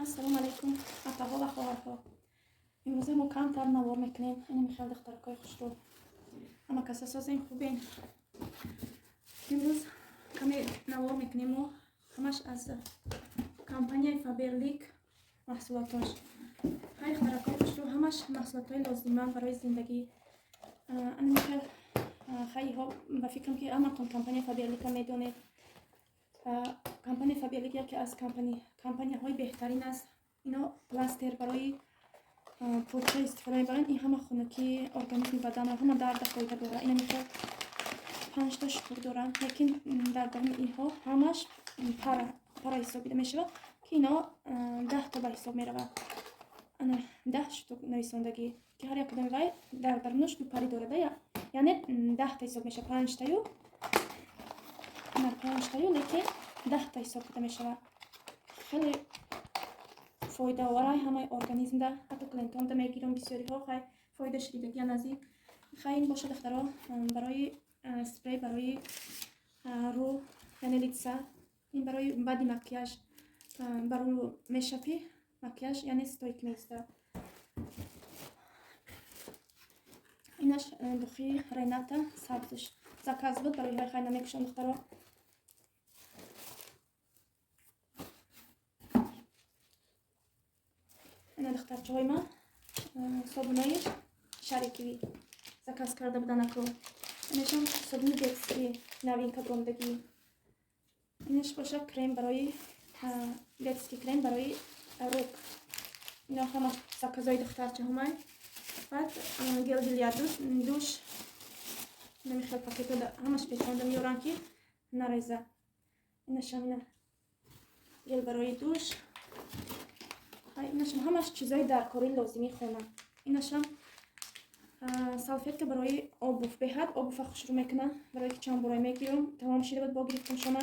Ассалому алайкум, апаҳо ва хоҳарҳо. Имрӯза мо камтар навор мекунем. Ина михел духтаракҳои хушрӯ. Ҳама каса созем, хубен. Имрӯз каме навор мекунем мо ҳамаш аз компанияи Фаберлик маҳсулотош. Хай духтаракҳои хушрӯ, ҳамаш маҳсулотҳои лозима барои зиндагӣ. Ана михел хайҳо, ба фикрам ки ҳаматон компанияи Фаберлика медонед. Компанияи Фаберлик яке аз компанияҳои беҳтарин аст. Ино пластер барои поча истифода мебаранд. Ин ҳама хунукии организми баданро, ҳама дарда фоида дорад. Ина михел панҷта штук доранд, лекин дар давоми инҳо ҳамаш пара пара ҳисобида мешавад, ки ино 10та ба ҳисоб меравад. Ана 10 штук нависондагӣ, ки ҳар як кадоми вай дар дарунаш ду пари дорада, яъне 10та ҳисоб мешавад. Панҷтаю на панҷтаю, лекин 10та ҳисоб карда мешавад. Хеле фоидаоварай ҳамаи организмда, ҳатто клиентонда мегирам, бисёриҳо хай фоида шидидагиан аз ин. Хай ин боша, духтаро, барои спрей барои рӯ, яъне лица. Ин барои баъди макияж бар рӯ мешапӣ, макияж яъне стойки меистад. Инаш духи Рената сабзш заказ буд барои ҳай, хай намекушам, духтаро. Ина духтарчаҳои ман собунои шарикиви заказ карда буданако. Инашам собуни детский, новинка буромдагӣ. Инаш боша крем барои детский, крем барои рук. Ино ҳама заказои духтарчаҳомай. Баъд гель для душ, намихел пакето ҳамаш печонда меёрам, ки нареза. Инашам ина гель барои душ. Инашам ҳамаш чизои даркории лозимии хона. Инашам салфетка барои обув, беҳад обува хушрӯ мекунам, барое ки чанд бора мегирам, тамом шида буд, бо гирифтам шома.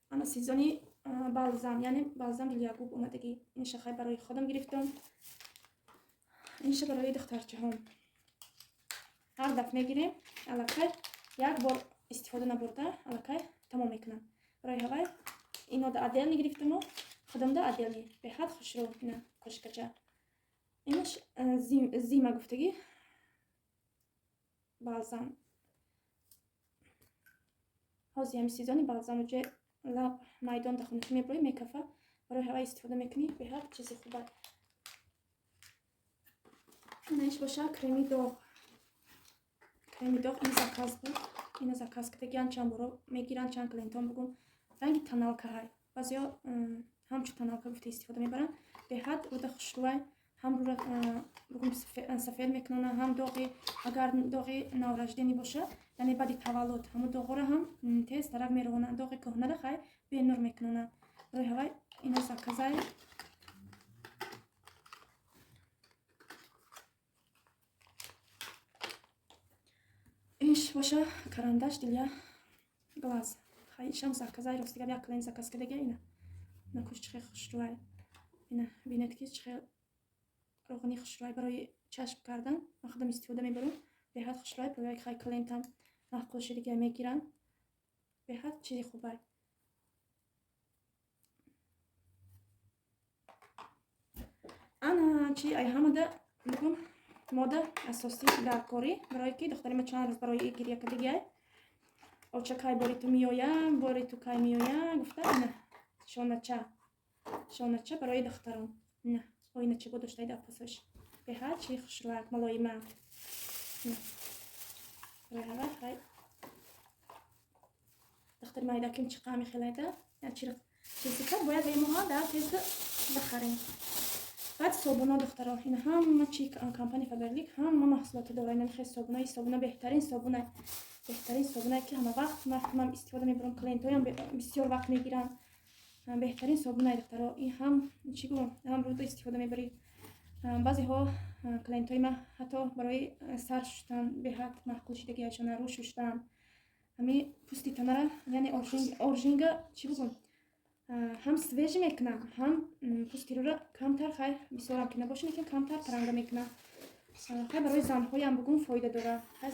Ана сезони балзам, яъне балзам для губ омадагӣ. Инаша хай барои худам гирифтам, инаша барои духтарчаҳом. Ҳар дафъ мегирем, аллакай як бор истифода набурда, аллакай тамом мекунам. Барои ҳавай инода отдельно гирифтаму худамда отдельно. Беҳад хушрӯ ина кошкача. Инаш зима гуфтагӣ балзам. Ҳозир ҳами сезони балзам уже лаб майдон да хунукӣ мебурӣ, мекафа, барои ҳавай истифода мекунӣ, беҳад чизи хуба. Инаш боша креми доғ. Креми доғ ин заказ буд. Ина заказ кардагиан, чанд боро мегиранд, чанд клиентон бугум. Ранги тоналка ҳай. Баъзеҳо ҳамчун тоналка гуфта истифода мебаранд. Беҳад рӯда хушрӯай, ҳам рӯра бугум сафед мекунона, ҳам доғи, агар доғи новорожденный боша, яъне баъди таваллуд, ҳамун доғҳоро ҳам тез тарак меравонанд. Доғи кӯҳнара хай бенур мекунонанд. Барои ҳавай ина заказай. Иш боша карандаш для глаз. Хай ишам заказай, рости гап, як клиент заказ кардагия. Ина накуш чӣ хел хушрӯай. Ина бинед, ки чӣ хел роғани хушрӯай барои чашм кардан. Ман худам истифода мебарам, беҳад хушрӯай. Барои хай клиентам маъқул шидагия, мегиранд. Беҳад чизи хубай. Ана чи ай ҳамада бугум мода асосӣ даркорӣ, барое ки духтари ма чанд рӯз барои гиря кардагиай. Оча, кай бори ту меоя, бори ту кай меоя гуфта. Ина шонача, шонача барои духтарон. Ина оинача бо доштаи дар пасаш, беҳад чи хушрӯак, малоима. Барои ҳава хай духтари майдаким чиқа мехелайда чизи кард, бояд моҳа дар тез бихарем. Баъд собуно, духтаро, ина ҳама чи компания Фаберлик ҳама маҳсулото дора. Ина хел собуна, собуна беҳтарин собуна, беҳтарин собунае ки ҳама вақт ман истифода мебарам, клиентҳоям бисёр вақт мегиранд. Беҳтарин собунаи, духтаро. Ин ҳам чӣ гӯм, ҳам рӯдо истифода мебарӣ. Баъзеҳо клиентҳои ман ҳатто барои сар шуштан беҳад маъқул шидагиашона, рӯ шуштан, ҳами пӯсти танара, яъне ожога чӣ бигӯм, ҳам свежий мекунад, ҳам пӯсти рӯра камтар, хай бисёрам ки набошад, лекин камтар таранга мекунад. Хай барои занҳоям бугум фоида дорад. Хай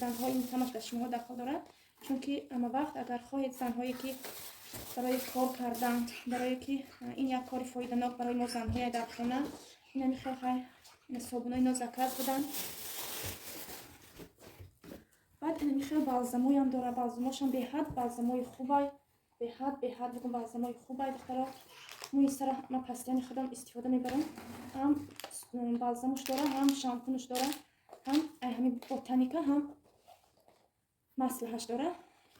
занҳо ин ҳамаш дар шумоҳо дахл дорад, чунки ҳама вақт агар хоҳед занҳое ки Барои кор кардан, барое ки ин як кори фоиданок барои мо занҳоя дар хона. Инами хел хай собунои ино заказ буданд. Баъд инами хел балзамоям дора. Балзамошам беҳад балзамои хубай, беҳад, беҳад бугум, балзамои хубай, духтаро. Мӯи сара ма постоянно худам истифода мебарам. Ҳам балзамуш дора, ҳам шампунуш дора, ҳам ай ҳами ботаника, ҳам маслаҳаш дора.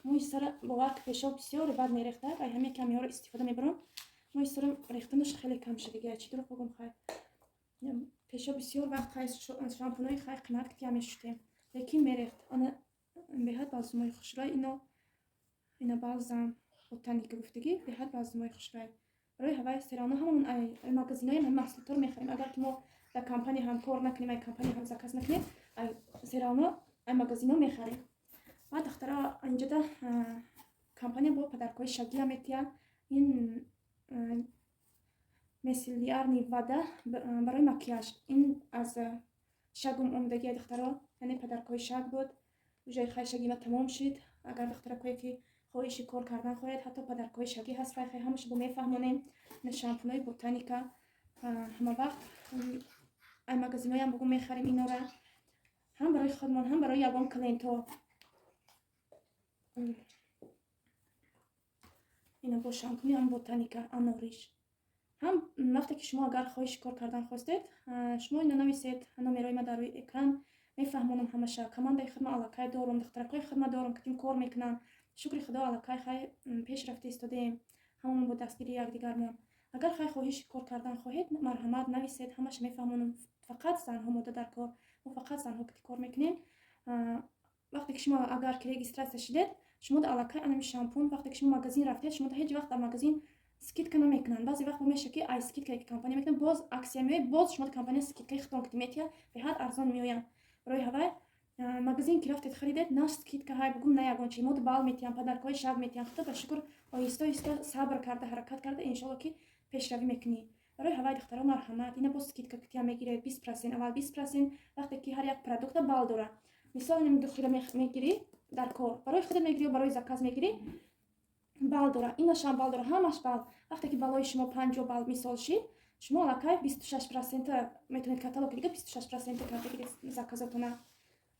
Мӯи сара, бовар ки, пешоб бисёре бад мерехтад. Ай ҳами камиҳоро истифода мебарам, мӯи сара рехтанаш хеле кам шудига. Чӣ дурӯғ бугум, хай пешоб бисёр вақт хай шампунои хай қимат ки мешутем, лекин мерехт. Ана беҳад балзамои хушрӯй ино. Ина балзам ботаника гуфтагӣ, беҳад балзамои хушрӯй. Барои ҳавай всё равно ҳамон ай магазинои ҳами маҳсулотро мехарем. Агар ки мо дар компания ҳам кор накунем, ай компания ҳам заказ накунем, ай всё равно ай магазино мехарем. Баъд, духтара, инҷода компания бо подаркҳои шагиам метиҳад. Ин мицеллярный вода барои макияж, ин аз шагум омадагия, духтаро, яъне подаркҳои шаг буд. Уже хай шагима тамом шид. Агар духтаракое ки хоҳиши кор кардан хоҳед, ҳатто подаркҳои шагӣ ҳаст. Хай ҳамаша бо мефаҳмонем. Шампунои ботаника ҳама вақт ай магазиноям бугум мехарем инора, ҳам барои худмон, ҳам барои ягон клиентҳо. Ина бо шампуни ҳам ботаника анориш. Ҳам вақте ки шумо агар хоҳиши кор кардан хостед, шумо ина нависед, номерои ма дар рӯи экран, мефаҳмонам ҳамаша. Командаи худма аллакай дорум, духтаракҳои худма дорум, ки тим кор мекунанд. Шукри худо, аллакай хай пеш рафта истодаем ҳамамон бо дастгирии якдигармон. Агар хай хоҳиши кор кардан хоҳед, марҳамат, нависед, ҳамаша мефаҳмонам. Фақат занҳо мода дар кор, мо фақат занҳо ки кор мекунем. Вақте ки шумо агар ки регистрация шидед, шумо да аллакай анами шампун. Вақте ки шумо магазин рафтед, шумо да ҳеҷ вақт дар магазин скидка намекунанд. Баъзе вақт меша ки ай скидкае ки компания мекунад, боз акция меояд, боз шумо компания скидкаи худтон ки метиҳад, беҳад арзон меоянд. Барои ҳавай магазин ки рафтед, харидед, на скидка ҳай бугум, на ягон чи. Мо бал метиҳам, подаркҳои шаг метиҳам. Худо ба шукр, оҳиста оҳиста сабр карда, ҳаракат карда, иншолло ки пешравӣ мекунӣ. Барои ҳавай, духтаро, марҳамат. Ина боз скидка кития мегиред 20%, аввал 20%. Вақте ки ҳар як продукта бал дора, мисол, инами духира мегирӣ дар кор, барои худат мегирӣ ё барои заказ мегирӣ, бал дора. Инашам бал дора, ҳамаш бал. Вақте ки балои шумо 50 бал мисол шид, шумо аллакай 26% метавонед каталоги дига 26% карда гиред заказотона.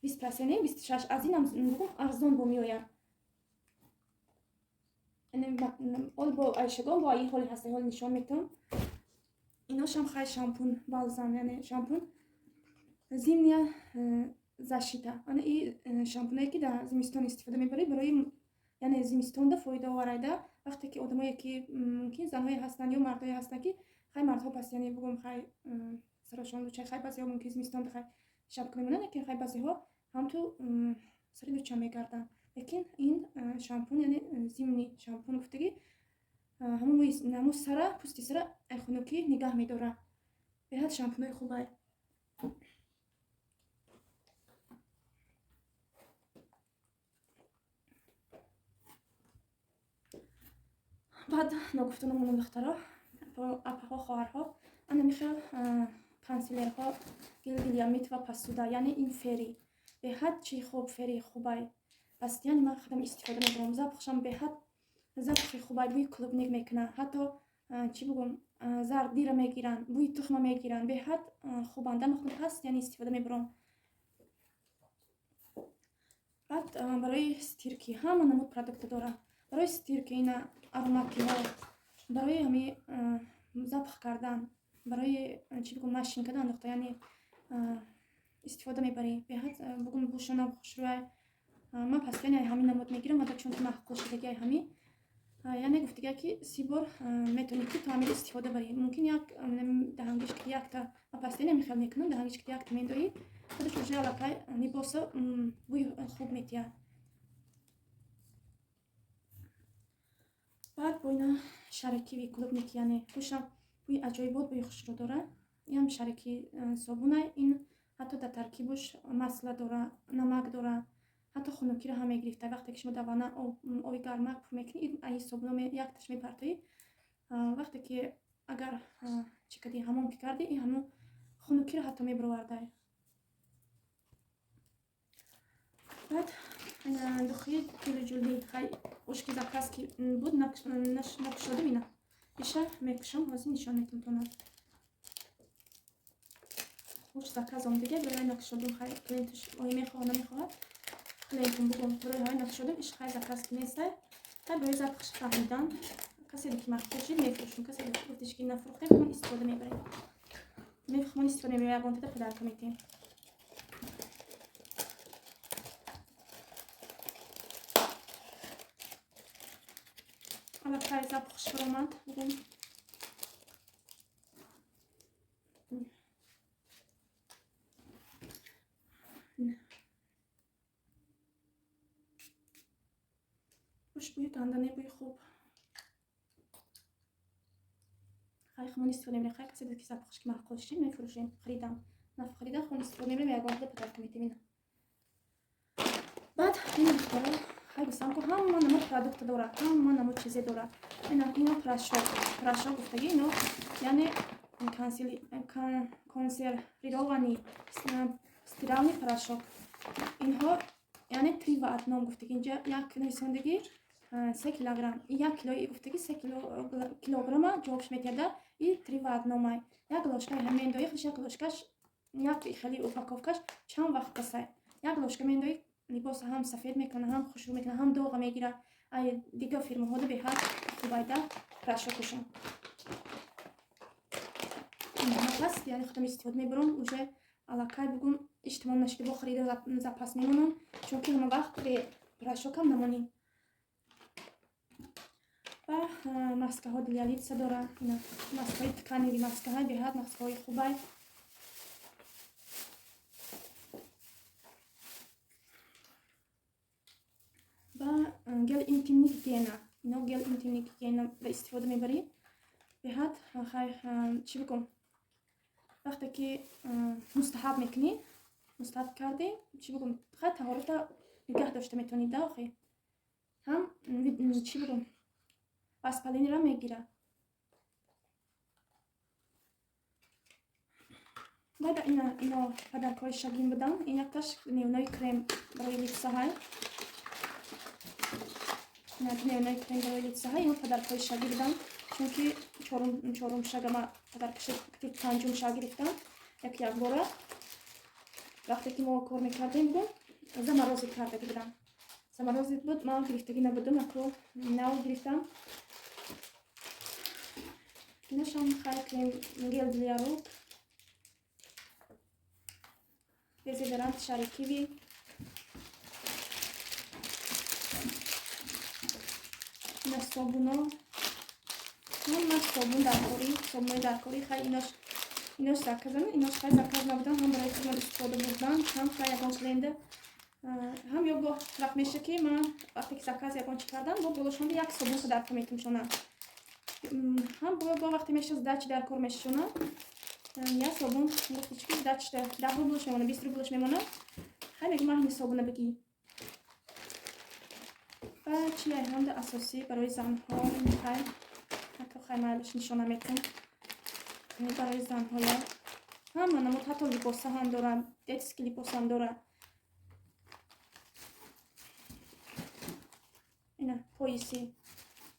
20%, 26, аз инам бугум арзон бо меояд. Ол бо айшагон бо аи ҳоли ҳаста, ҳоли нишон метавон. Иношам хай шампун, балзам, яъне шампун зимняя защита. Ана и шампуное ки дар зимистон истифода мебаред, барои яъне зимистонда фоидаоварайда. Вақте ки одамое ки мумкин занҳое ҳастанд ё мардое ҳастанд ки хай мардҳо пас, яъне бугум, хай сарошон лучай, хай баъзеҳо мумкин зимистонда хай шапка мемонанд, лекин хай баъзеҳо ҳамту сари луча мегарданд. Лекин ин шампун, яъне зимний шампун гуфтагӣ, ҳамун сара, пӯсти сара ай хунукӣ нигаҳ медорад. Беҳад шампунои хубай. Баъд ногуфта намонам, духтаро, апаҳо, хоҳарҳо, ана михел консилерҳо, гель для мытья посуды, яъне ин Фери, беҳад чи хуб, Фери хубай. Постоянно ман худам истифода мебарам. Запахшам беҳад запахи хубай, бӯи клубника мекунад, ҳатто чӣ бугум, зардира мегиранд, бӯи тухма мегиранд, беҳад хубанд. Ман худам постоянно истифода мебарам. Баъд барои стирки ҳама намуд продукта дорад. Барои стирки ина ароматиҳо, барои ҳами запах кардан, барои чӣ бигум, машинкада андохта, яъне истифода мебарӣ. Беҳад бугум, бӯшона хушрӯяй. Ман постоянно ҳамин намуд мегирам, ада чунки маъқул шудагиай ҳамин. Яъне гуфтагия ки 30 бор метавонӣ ки то ҳамин истифода барӣ. Мумкин як даҳангиш ки якта, ман постоянно мехел мекунам, даҳангиш ки якта мендоӣ, худаш уже аллакай либоса бӯи хуб метиҳад. Баъд бо ина шарикиви клубники, яъне бӯшам бӯи аҷоибот, бӯи хушро дорад. Инам шарики собунай. Ин ҳатто дар таркибуш масло дора, намак дора, ҳатто хунукиро ҳам мегирифта. Вақте ки шумо дар ванна оби гармак пур мекунӣ, аи собуно якташ мепартоӣ, вақте ки агар чӣ кардӣ, ҳамом ки кардӣ, ин ҳамон хунукиро ҳатто мебаровардай. Баъд Духи тилиҷулӣ хай ушки заказ ки буд, накушодим, ина иша мекушам, ҳозир нишон метам тона. Уш заказ омдига, барои накушодим, хай клиентш ой мехоҳад, намехоҳад, клиентум бугум, барои ҳай накушодим. Иш хай заказ ки нестай, хай барои запахш фаҳмидан. Касе ки маъқул шид, мефурӯшем, касе гуфтиш ки нафурӯхтем, хумон истифода мебарем, хумон истифода мебарем, ягонтада подарка метиҳем. Аллакай запахш баромад, бугум. Хуш бӯи гандане, бӯи хуб. Хай хумон истифода мебарем. Хай касе ки запахш ки маъқул шид, мефурӯшем, харидам, нафарида хумон истифода мебарем, ягонтада подарка метиҳем ина. Баъд ина, духтаро, хай гуфтам ку, ҳама намуд продукта дорад, ҳама намуд чизе дорад. Ина, ино порошок, порошок гуфтаги, ино яъне консервированный стиральный порошок. Инҳо яъне три в одном гуфтаги, инҷа як нависондагӣ 3 килограмм, як килои гуфтаги, 3 килограмма ҷавобш метиҳада. И три в одном ай, як ложка мендои, худш як ложкаш, як хели упаковкаш чанд вақт басай. Як ложка мендои, либоса ҳам сафед мекунад, ҳам хушрӯ мекунад, ҳам доға мегирад. Ай дигар фирмаҳода беҳад хубайда порошокушон ҳаст. Яъне худам истифода мебарам, уже аллакай бугум иш тамом нашида, бо харида запас мемонам, чунки ҳама вақт бе порошокам намонӣ. Ва маскаҳо для лица дора, ина маскаҳои тканевый, маскаҳои беҳад маскаҳои хубай. Ва гель интимный гигиена, ино гель интимный гигиена ба истифода мебарӣ, беҳад хай чӣ бигӯм, вақте ки мустаҳаб мекунӣ, мустаҳаб кардӣ, чӣ бигӯм, хай таҳората нигаҳ дошта метавонӣ да, охи ҳам чӣ бигӯм, воспалениеро мегирад. Баъд ина, ино подаркҳои шагин буданд. Ин якташ дневной крем барои лицаҳай, дневной крем барои лицаҳай. Ино подаркҳои шаги буданд, чунки чорум шагама подаркаши, панҷум шаг гирифтам як якбора. Вақте ки мо кор мекардем, бугум, заморозить кардаги будам, заморозить буд, ман гирифтагӣ набудам, аку нав гирифтам. Инашам хай крем, гель для рук, дезодорант шари киви. Ина собуно, ҳама собун даркорӣ, собунои даркорӣ. Хай инош заказан, инош хай заказ набудан, ҳам барои худман истифода бурдан, ҳам хай ягон клиенда, ҳам ё гоҳ вақт меша ки ман вақте ки заказ ягон чӣ кардам, бо болошонда як собун подарка метумшона. Ҳам бо вақте меша сдачи дар кор мешона, як собун гуфти чӣ ки сдачита 10 рублш мемона, 20 рублш мемона, хай меги ман ҳини собуна бигӣ. Ва чи айҳонда асосӣ барои занҳо, хай ҳатто хай майлаш нишона метум, барои занҳоя ҳама намуд, ҳатто либоса ҳам дорам, детский либосам дора. Ина пояси,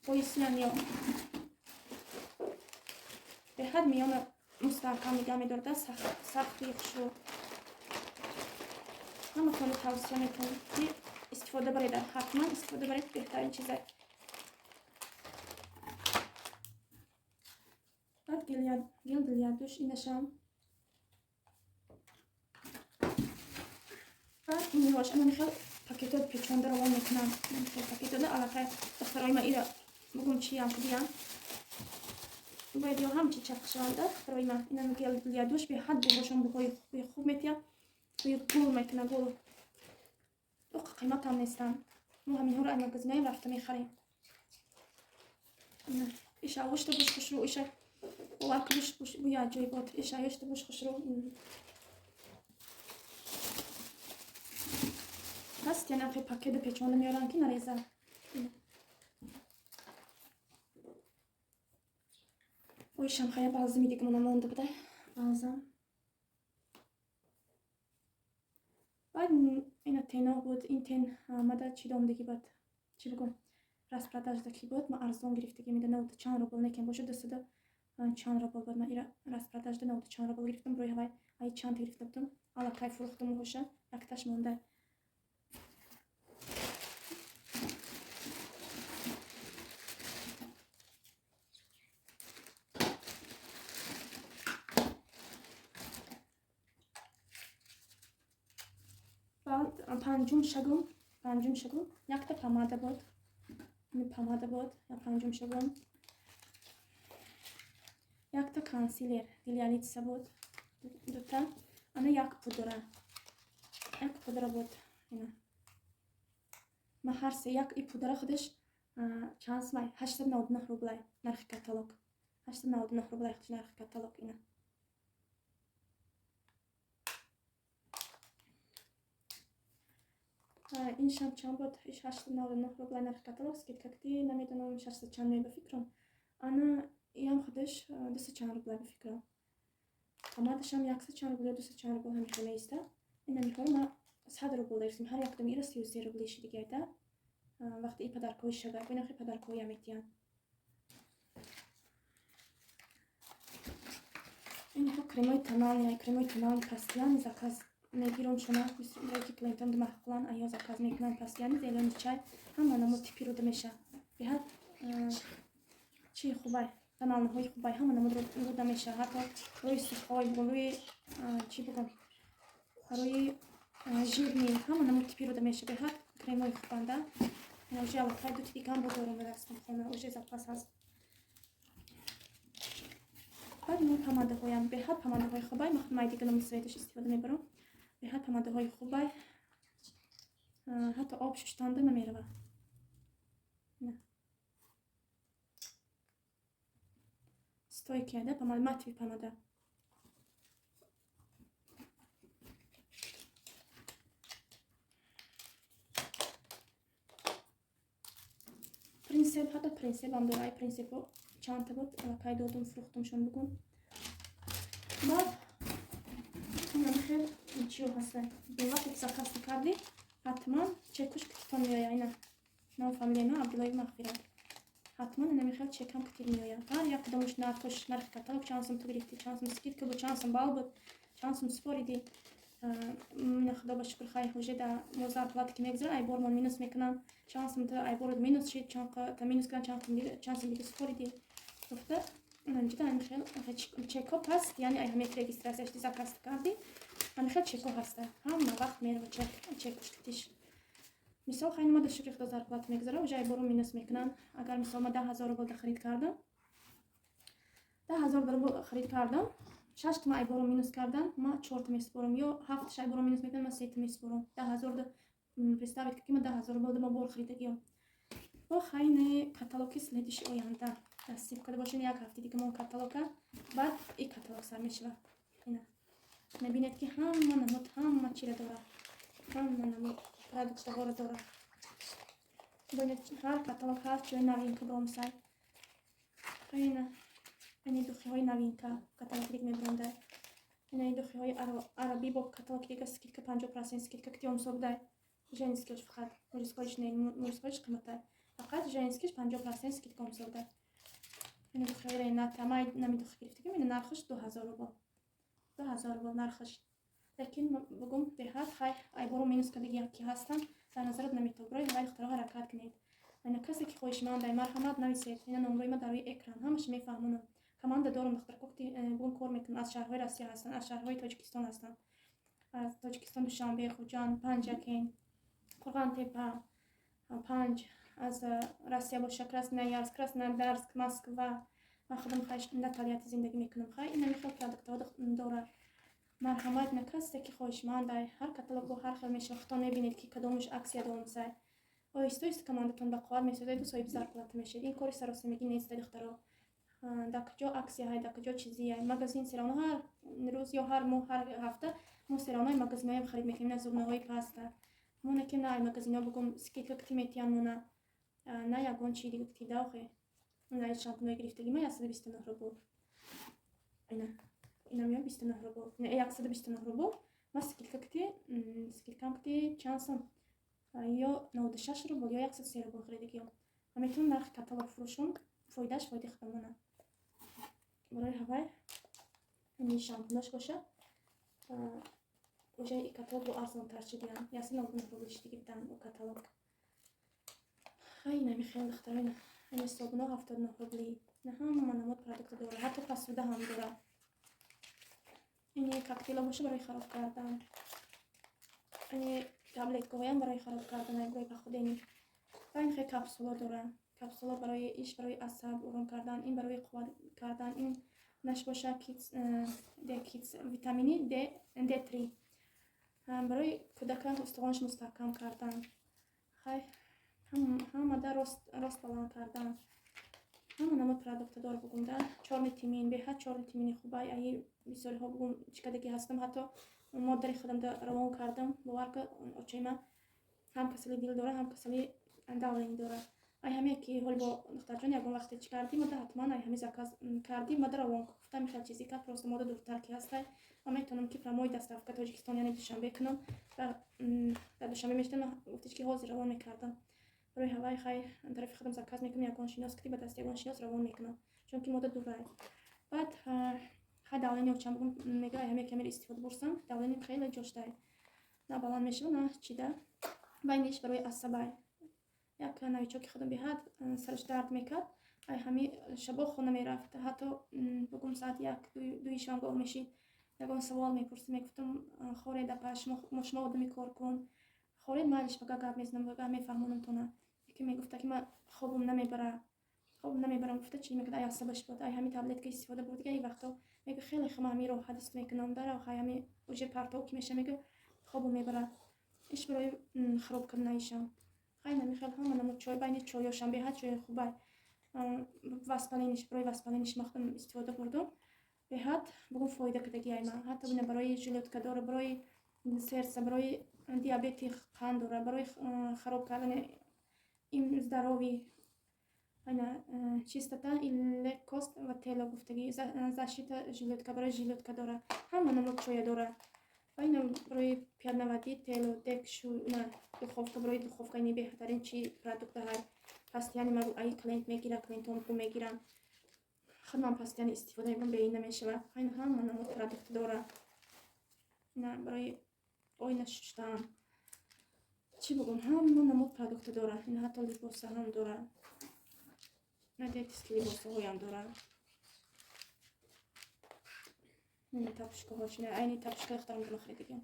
поясиам ё беҳад миёна мустаҳкам нигаҳ медорда, сахти хушрӯ. Ҳаматонро тавсия метавонам ки истифода баред, ҳатман истифода баред, беҳтарин чизе. Баъд гель для душ инашам. Баъд инҳош ана михел пакетот печонда равон мекунам, пакетода аллакай духтарои ма ира бугум чиям кудиям, бояд ё ҳам чи чақ шаванда. Духтарои ма, ина гель для душ беҳад буҳошон буҳои хуб метиҳад, бӯи гул мекуна, гул. Оқ қиматам нестанд, мо ҳаминҳоро аз магазинаем рафта мехарем. Иша гӯшта буш хушрӯ, иша овак буш бӯи аҷоибот, иша ёшта буш хушрӯ ҳаст. Яъне ахи пакеду печонда меоранд ки нареза. Оишам хая балзами дига мона монда буда, балзам. Баъд ина тено буд. Ин тен мада чӣ домдагӣ бад, чӣ бигӯм, распродажда ки буд, ма арзон гирифтагӣ меда, навду чанд рубл некем бошад, 200 чанд рубл буд. Ма ира распродажда 90 чанд рубл гирифтам. Рӯи ҳавай ай чанд гирифта будам, аллакай фурӯхтам ҳоша, якташ монда. Баъд панҷум шагум якта помада буд, помада буд. Панҷум шагум якта консилер для лица буд, дута. Ана як пудра буд. Ина ма ҳар се як и пудра худаш чанд сумай? 899 рублай нархи каталог, 899 рублай худаш нархи каталог. Ина иншам чанд буд? Иш 899 рублай нархи каталог, скидка кди намедонам, 600 чанд меба фикрам. Ана иам худаш 200 чанд рублай ба фикрам. Помадашам 100 чанд рубл ё 200 чанд рубл ҳамихел меиста. Ина михоҳам, ма 100 рубл дористем, ҳар якдум ира 33 рубли шидигайда. Вақте и подаркҳои шагар бинахи подаркҳоя метиҳанд. Инҳо кремои тональный, кремои тональный постоянно заказ мегирам шуна, ки клиентам маъқулан аё заказ мекунанд постоянно. Зелёный чай, ҳама намуд типи руда меша, беҳад чи хубай, тональныйҳои хубай, ҳама намуд руда меша, ҳатто рӯи сухой, рӯи чӣ бигӯм, рӯи жирный, ҳама намуд типи руда меша. Беҳад кремои хубанда. Уже аллакай ду тидикам бо дорум дастам хона, уже запас ҳаст. Баъд мо помадаҳоям, беҳад помадаҳои хубай. Ман дига номи цветаш истифода мебарам. Беҳад помадаҳои хубай, ҳатто об шуштанда намерава. Стойкая да помада, матовый помада. Принцеп, ҳатто принцепам дора. Ай принцепо чандта буд, аллакай додум, фурӯхтумшон бугун. Баъд хел чиё ҳаста. Вақте ки заказ кардӣ, ҳатман чекуш кититон меоя. Ина ном, фамилияи ман Абдуллои Мағфират. Ҳатман инами хел чекам китиб меояд. Ҳар як кадомаш нархош, нархи каталог, чанд сум ту гирифтӣ, чанд сум скидка буд, чанд сум бал буд, чанд сум супоридӣ. Ина худо ба шукр, хай, уже да мо зарплата ки мегузарад, ай бормон минус мекунам, чанд сум ту ай борот минус шид, чанд та минус кунам, чанд сум дига супоридӣ гуфта. Инҷида ами хел чекҳо паст, яъне ай ҳамеки регистрация шди, заказ кардӣ, ами хел чекҳо ҳаста, ҳама вақт мерава чек, чекуш китиш. Мисол, хай, ма да шукри худо зарплата мегузарам, уже ай бору минус мекунам. Агар мисол ма 10 000 рубл да харид кардам, 10 000 рубл харид кардам, шаштма ай бору минус кардан, ма чорта месупорам, ё ҳафташ ай бору минус мекунам, ма сета месупорам. 10 000 да представить, ки ма 10 000 рубл да ма бор харидагиём. Бо хайне каталоги следующий оянда насиб карда бошем, як ҳафта дига мон каталога, баъд и каталог сар мешавад. Ина мебинед, ки ҳама намуд, ҳама чира дорад, ҳама намуд продуктаҳоро дорад. Бинед, ҳар каталог ҳар чизи новинка бромсай. Ина ини духиҳои новинка каталог диг мебирондай. Ина духиҳои арабӣ бо каталог дига скидка, 50% скидка ки омсобдай. Женскийш фақат, мужскойш не, мужскойш қиматай, фақат женскийш 50% скидка омсобдай. Ина духиҳои Рената, ман нами духи гирифтагим. Ина нархаш 2000 рубл, 2000 рубл нархаш, лекин бугум беҳад хай, айборо минус кардагӣ ки ҳастанд, дар назарат наметоб. Рои ҳавай, духтаро, ҳаракат кунед. Ина касе ки хоҳишманд ай, марҳамат, нависед. Ина номрои ма дар рӯи экран, ҳамаша мефаҳмонам. Команда дорам, духтарко, бугум кор мекунам. Аз шаҳрҳои Россия ҳастанд, аз шаҳрҳои Тоҷикистон ҳастанд. Аз Тоҷикистон Душанбе, Хуҷанд, Панҷакент, Қурғантепа, панҷ. Аз Россия боша, Красноярск, Краснодарск, Москва. Ман худам хай дар Тольятти зиндагӣ мекунам. Хай, ина мехел продуктҳо дорад. Марҳамат, на касе ки хоҳишманд ай, ҳар каталог бо ҳар хел мешава. Худтон мебинед, ки кадомаш акция домсай. Оҳиста оҳиста командатон ба қувват месозеду соҳиби зарплата мешавед. Ин кори саросемагӣ нест, духтаро. Дар куҷо аксияҳай, дар куҷо чизияй, магазин всё равно ҳар рӯз ё ҳар моҳ, ҳар ҳафта мо всё равно магазинҳоям харид мекунем. На зубныйҳои паста мо не ки на ай магазинҳо бугум скидка кти метиҳан мона, на ягон чи дига кти даохе. На шампунои гирифтагӣ ма 129 рубл. Ина инам ё 29 рубл, 129 рубл. Ма скидка кити, скидкам кити чанд сом, ё 96 рубл, ё 103 рубл харидагиём. Ма метавонам нархи каталог фурӯшум, фоидааш фоидаи худамона. Барои ҳавай ини шампунош боша, уже и каталог бо арзонтар шидиям, 199 рубл шидиги будан о каталог. Хай, инами хел, духтаро, ина собуно 79 рубли. Ина ҳама намуд продукта дора, ҳатто посуда ҳам дора. Ини коктейла боша, барои хароб кардан, ини таблеткаҳоям барои хароб кардан, барои похудение. Ва ин хел капсула дора, капсула барои иш, барои асаб ором кардан, ин барои қувват кардан, ин наш боша кидс, кидс витамини Д3, барои кӯдака устухонаш мустаҳкам кардан, хай, ҳамада рост баланд кардан. Ҳама намуд продукта дора, бугум да. Чёрный тмин, беҳад чёрный тмини хубай. Аи бисёриҳо, бугум, чикадаги ҳастам, ҳатто модари худам да равон кардам. Бовар ка, очаи ман ҳам касали дил дора, ҳам касали давление дора. Ай ҳаме ки ҳоли бо духтарҷон ягон вақте чӣ кардӣ, мада ҳатман ай ҳами заказ кардӣ, мада равон гуфтам. Хел чизи кард, просто мода дуртар ки ҳастай, ман метавонам ки прямой доставка Тоҷикистон, яъне Душанбе кунам. Дар Душанбе мешитам, гуфтиш ки ҳозир равон мекардам. Барои ҳавай, хай, тарафи худам заказ мекунам, ягон шинос кити, ба дасти ягон шинос равон мекунам, чунки мода дурай. Баъд, хай, давление очам, бугум, мега ай ҳаме камера истифода бурсам, давление хеле ҷоштай, на баланд мешава, на чида. Байниш барои асабай. Як новичоки худам беҳад сараш дард мекард, ай ҳами шабо хона мерафт, ҳатто, бугум, соат 1, 2 шабгоҳ мешид, ягон савол мепурсид. Мегуфтам: «Хоред, апа, шумо одами кор кун, хоред, майлиш, бага гап мезанам, бага мефаҳмонам тона». Яке мегуфта ки ман хобам намебара, хобам намебарам, гуфта, чӣ мекард, ай асабаш буд. Ай ҳами таблетка истифода бурд, дига ин вақто мега хеле хама ҳами роҳат ҳис мекунам. Дара, хай, ҳами уже партов ки меша, мега, хобам мебарад. Иш барои хароб карданаишам. Хай, намихел ҳама намуд чой, байни чойошам беҳад чои хубай. Воспалениш, барои воспалениш махтам истифода бурдум, беҳад, бугум, фоида кардагиай ман. Ҳатто бина, барои желудка дора, барои сердца, барои диабети қанд дора, барои хароб кардани им здоровье, ана чистота и легкость ва тело гуфтагӣ, защита желудка, барои желудка дора, ҳама намуд чоя дора. Ва ина барои пятновыводитель, тело, декшу, на духовка, барои духовка. Ини беҳтарин чи продукта ҳай, постоянно ма ай клиент мегира, клиентон бу мегирам, худман постоянно истифода мебарам, беин намешава. Айн ҳама намуд продукт дора, ина барои оина шуштан, чӣ бугум, ҳама намуд продукта дора. Ина ҳатто либоса ҳам дора, на детский либосаҳоям дора. Ина тапочкаҳош, айни тапочка духтарам дона харидагиам,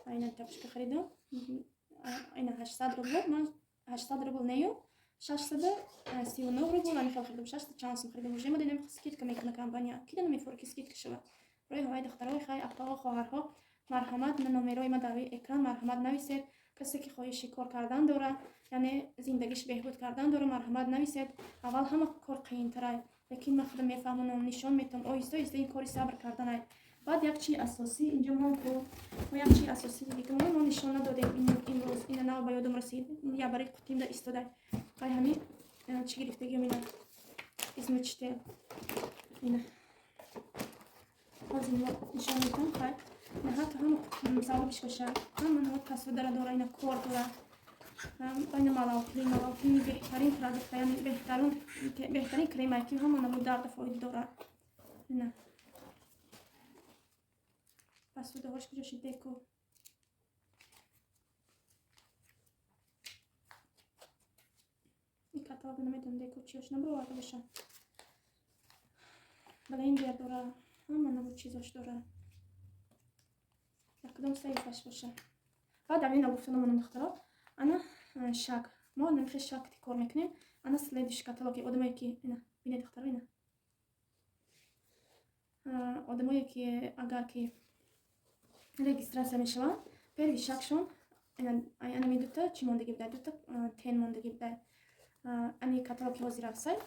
айна тапочка харидам, айна 800 рубл, ман 800 рубл нею, 639 рубл ами хел харидам, 600 чанд сум харидам. Уже ма дидам, скидка мекуна компания, кида намефура ки скидка шава. Барои ҳаваи, духтарои, хай, апаҳо, хоҳарҳо, марҳамат, на номерои ма дар рӯи экран, марҳамат, нависед. Касе ки хоҳиши кор кардан дора, яъне зиндагиш беҳбуд кардан дора, марҳамат, нависед. Аввал ҳама кор қиинтарай, лекин ман худам мефаҳмонам, нишон метавам оҳиста оҳиста. Ин кори сабр карданай. Баъд як чизи асосӣ инҷо мо як чизи асосӣ дига мо нишон надодем имрӯз. Ина нав ба ёдам расид, я барои қутимда истодай. Ай ҳами чӣ гирифтагиам, ина измельчитель, ина ҳозир нишон метавам. Хай, ина ҳатто ҳама савобиш боша, ҳама намуд посудара дора, ина кор дора. Ина малаоклин, малаоклини беҳтарин продукта, яъне беҳтарин кремае ки ҳама намуд дарда фоида дорад. Ина посудаҳош куҷо шид? Деку ин каталог намедонам, деку чиёш набуроварда боша. Блендер дора, ҳама намуд чизош дора. Дар кадом саҳифаш боша? Баъд дар ина гуфта намонам, духтаро, ана шаг мо намихе шаг кор мекунем. Ана следующий каталоги одамое ки, ина бинед, духтаро, ина одамое ки агар ки регистрация мешаванд, первый шагшон анами дута чӣ мондагӣ будай, дута тен мондагӣ будай. Ани каталоги ҳозир рафсай,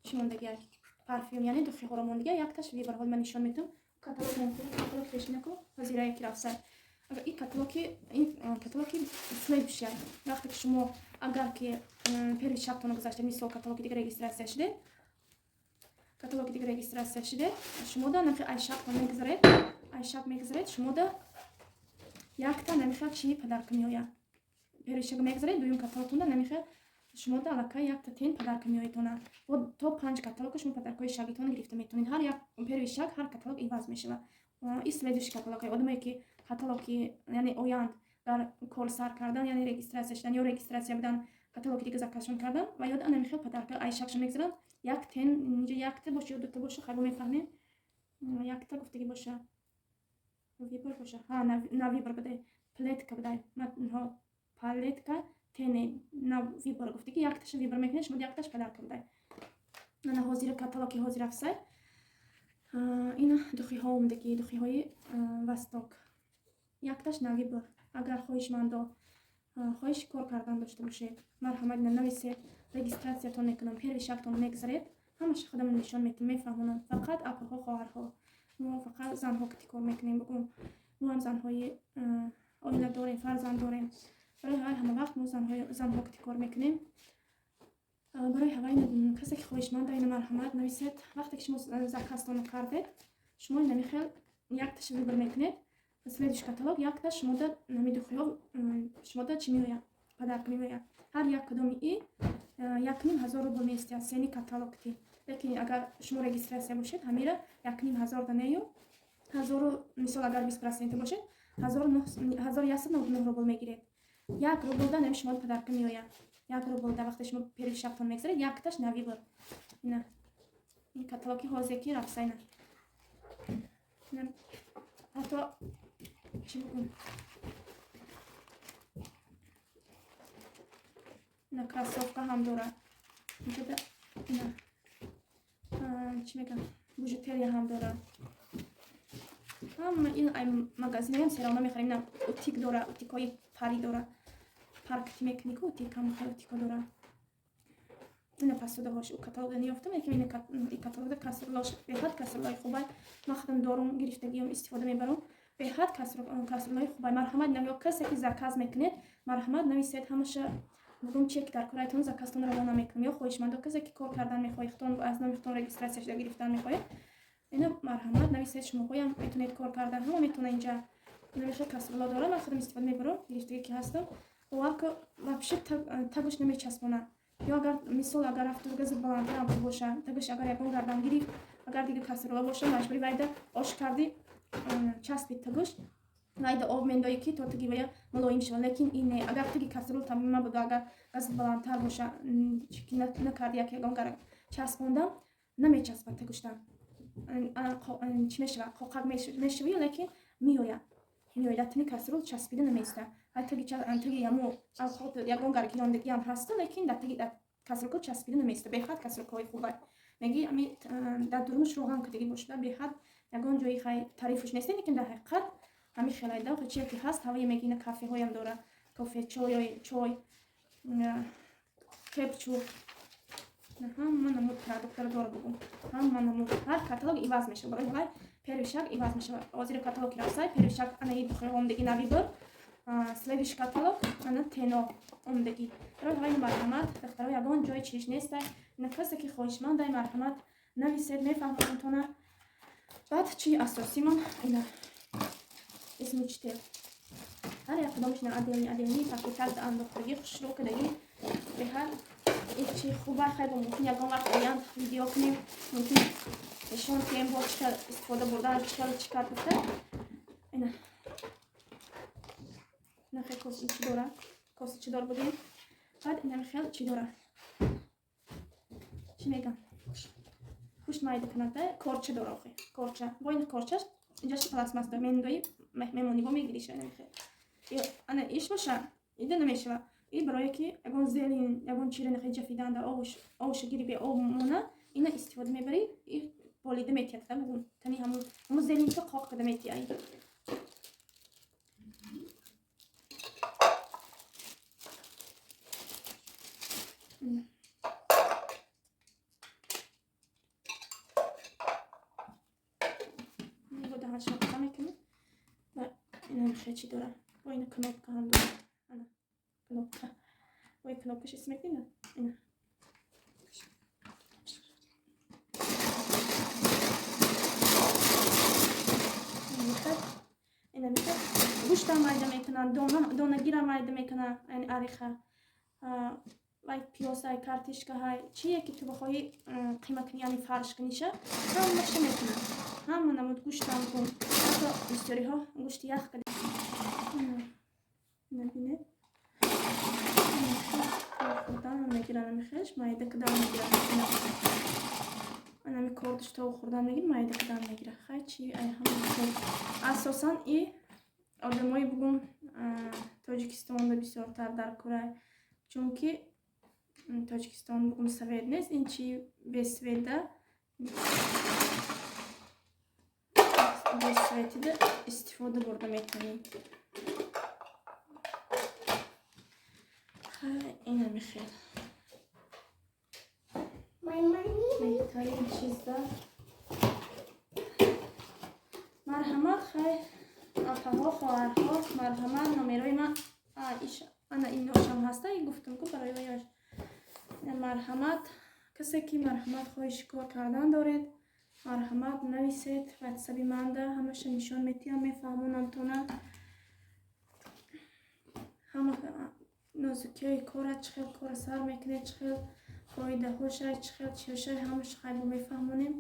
чӣ мондагӣ, парфюм, яъне духиҳоро мондагӣ, якташ выбор. Ҳоли ман нишон метавам каталог, каталог пешинаку ҳозирае ки рафсай. Ин каталоги, ин каталоги следующая, вақте ки шумо агар ки первый шагтонро гузаштед, мисол, каталоги дига регистрация шудед, каталоги дига регистрация шудед, шумо да нархи ай шагтон мегузаред, ай шаг мегузаред, шумо да Якта намихел чи подарка меояд. Первый шаг мегзаред, дуюм каталогтонда намихел шумода аллакай якта тен подарка меоедтона. То панҷ каталога шумо подаркаҳои шагитона гирифта метавонед. Ҳар як первый шаг, ҳар каталог иваз мешавад. И следующий каталог одамое ки каталоги, яъне оянд дар кор сар кардан, яъне регистрация шудан ё регистрация будан, каталоги дига заказшон кардан ва ёд анамихел подарка ай шагшон мегзаранд. Як тен инҷа якта боша ё дута боша, хайбо мефаҳмем. Якта гуфтагӣ боша, выбор боша, ҳа, на выбор будай, палетка будай, палетка тене на выбор гуфтагӣ, якташа выбор мекунед, шумо якташ подарка будай. Ана ҳозира каталоги ҳозир афсай. Ина духиҳо омдагӣ, духиҳои Восток, якташ на выбор. Агар хоҳишмандо хоҳиши кор кардан дошта бошед, марҳамат, ина нависед, регистратсиятон мекунам. Первый шагтон мегзаред, ҳамаша худам нишон метам, мефаҳмонам. Фақат апаҳо, хоҳарҳо, мо фақат занҳо кати кор мекунем. Бугум, мо ҳам занҳои оила дорем, фарзанд дорем. Барои ҳавай ҳама вақт мо занҳо кати кор мекунем. Барои ҳавай касе ки хоҳишманда, ина марҳамат, нависед. Вақте ки шумо заказтонро кардед, шумо инами хел якташа выбор мекунед. Следующий каталог якта шумода нами духиҳо шумода чӣ меояд, подарка меояд. Ҳар як кадоми и 1500 рубл меистиад цени каталогти. Лекин агар шумо регистрация бошед, ҳамира 1500 данею ҳазору, мисол, агар 20% бошед, 1199 рубл мегиред. 1 рублда нами шумо подарка меояд. 1 рублда вақте шумо первый шагтон мегзаред, якташ на выбор. Ина ин каталоги ҳозир ки рафсайна, ҳатто чӣ бигӯм, ина кроссовка ҳам дорад инҷода, ина чӣ мегӯям, бижутерия ҳам дорад. Ҳама ин ай магазинаям серона мехарем. Ина утюг дора, утюгҳои пари дора, паркти мекунӣ ку утюг, ҳама утюгҳо дора. Ина посудаҳош у каталога неёфтам, лекин ина каталогда кастрюлош беҳад кастрюлои хубай. Ман худам дорум, гирифтагиам, истифода мебарам. Беҳад кастрюлои хубай. Марҳамат, ё касе ки заказ мекунед, марҳамат, нависед, ҳамаша бугум, чек дар корайтон, заказтон равона мекунам. Ё хоҳишмандо, касе ки кор кардан мехоҳед, худтон аз номи худтон регистрация шуда гирифтан мехоҳед, ина марҳамат, нависед, шумоҳоям метавонед кор кардан, ҳама метавона. Инҷа намеша кастрюло дорам, ман худам истифода мебарам, гирифтагӣ ки ҳастам. Оварко вообще тагуш намечаспонад. Ё агар, мисол, агар рафту гази баландтарам боша, тагуш агар ягон гардан гирифт, агар дига кастрюла боша, маҷбури вайда ош карди, часпид тагуш, вайда об мендоӣ, ки то таги вая мулоим шавад. Лекин ин не, агар таги кастрюл тамом набуду, агар газ баландтар боша, накарди, як ягон гара часпондам, намечаспад тагушта. Чӣ мешавад, қоқак мешавӣ, лекин меояд, меояд, дар тани кастрюл часпида намеиста. Таги ямо ягон гара гирондагиам ҳаста, лекин дар таги кастрюлка часпида намеиста. Беҳад кастрюлкаҳои хуба. Меги ами дар дурунаш роған кардагӣ бошада, беҳад ягон ҷои хай тарифуш нест, лекин дар ҳақиқат ҳами хелайда чие ки ҳаст, ҳавае меги. Ина кафеҳоям дора, кофе, чой, кетчуп, ҳама намуд продуктаро дора. Бугум, ҳама намуд, ҳар каталог иваз мешавад. Барои ҳавай первый шаг иваз мешавад. Ҳозири каталог ки рафсай, первый шаг анаи духиҳо омдагӣ на выбор, следующий каталог ана тено омдагӣ. Барои ҳавай марҳамат, духтаро, ягон ҷои чиш нестай. Ина касе ки хоҳишмандай, марҳамат, нависед, мефаҳмонтона. Баъд чи асосимон, ина измельчитель. Ҳар як кадомаш ина отдельный отдельный пакетак андохтагӣ, хушрӯ кардагӣ. Беҳад чи хуба. Хайр, мумкин ягон вақт оянд видео кунем, мумкин нишон кунем, бо чӣ хел истифода бурдан, чӣ хел чӣ кард гуфта. Ина хел коси чӣ дора, коси чӣ дор будем. Баъд ина хел чӣ дора, чӣ мегам, пушт майда канада корча дора. Охи корча, бо ин корчаш инҷаш пластмасс дора, мендои мемонӣ, бо мегириша. Ина хел ана иш боша, ида намешава. И барое ки ягон зелень, ягон чире нахе ҷафидан да овуша гири, бе об мона, ина истифода мебарӣ, и болида метиҳад. Тани ҳамун зеленька қоқ када метиҳад. Даҳаншо мекунем. Ва ина хе чӣ дора, бо ина кнопка ҳам дора. Ана кнопка, ой, кнопкаш ис мекунем. Ина ина мехад гӯшт. Гӯштам майда мекунад, донагира майда мекунад, яъне ореха, вай пиёзай, картишкаҳай, чие ки ту бихоҳӣ қима кунӣ, яъне фарш куниша, ҳамаша мекунад. Ҳама намуд гӯштам кун. Ҳатто бисёриҳо гӯшти ях набинед, хӯрдан мегиранд, амихеш майда кидан мегирад. Анами кордиш то хӯрдан мегир, майда кидан мегирад. Хай, чи ай ҳама, асосан и одамои бугум Тоҷикистонда бисёртар дар курай, чунки Тоҷикистон бугум свет нест. Ин чи без света, без светида истифода бурда метавонӣ. Хай, инами хел беҳтарин чизда. Марҳамат, хай, апаҳо, хоҳарҳо, марҳамат, номерои ман ана иношам ҳаста, гуфтам ку барои ваяш. Марҳамат, касе ки марҳамат хоҳиши кор кардан доред, марҳамат, нависед ватсаби манда, ҳамаша нишон метиҳам, мефаҳмонамтона ҳама нозукиҳои кора, чӣ хел кора сар мекунед, чӣ хел фоидаҳошай, чӣ хел чиҳошай, ҳамаша хайбо мефаҳмонем.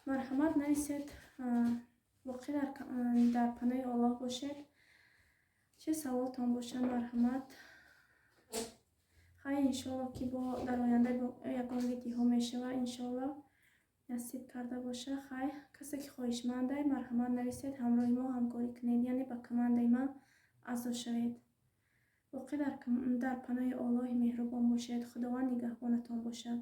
Марҳамат, нависед. Воқеъ дар паноҳи Оллоҳ бошед. Чӣ саволтон бошад, марҳамат. Хай, иншоалло, ки бо дар оянда ягон видеоҳо мешавад, иншоалло, насиб карда боша. Хай, касе ки хоҳишмандай, марҳамат, нависед, ҳамроҳи мо ҳамкорӣ кунед, яъне ба командаи ман аъзо шавед. Воқеъ дар паноҳи Оллоҳи меҳрубон бошед. Худованд нигаҳбонатон бошад.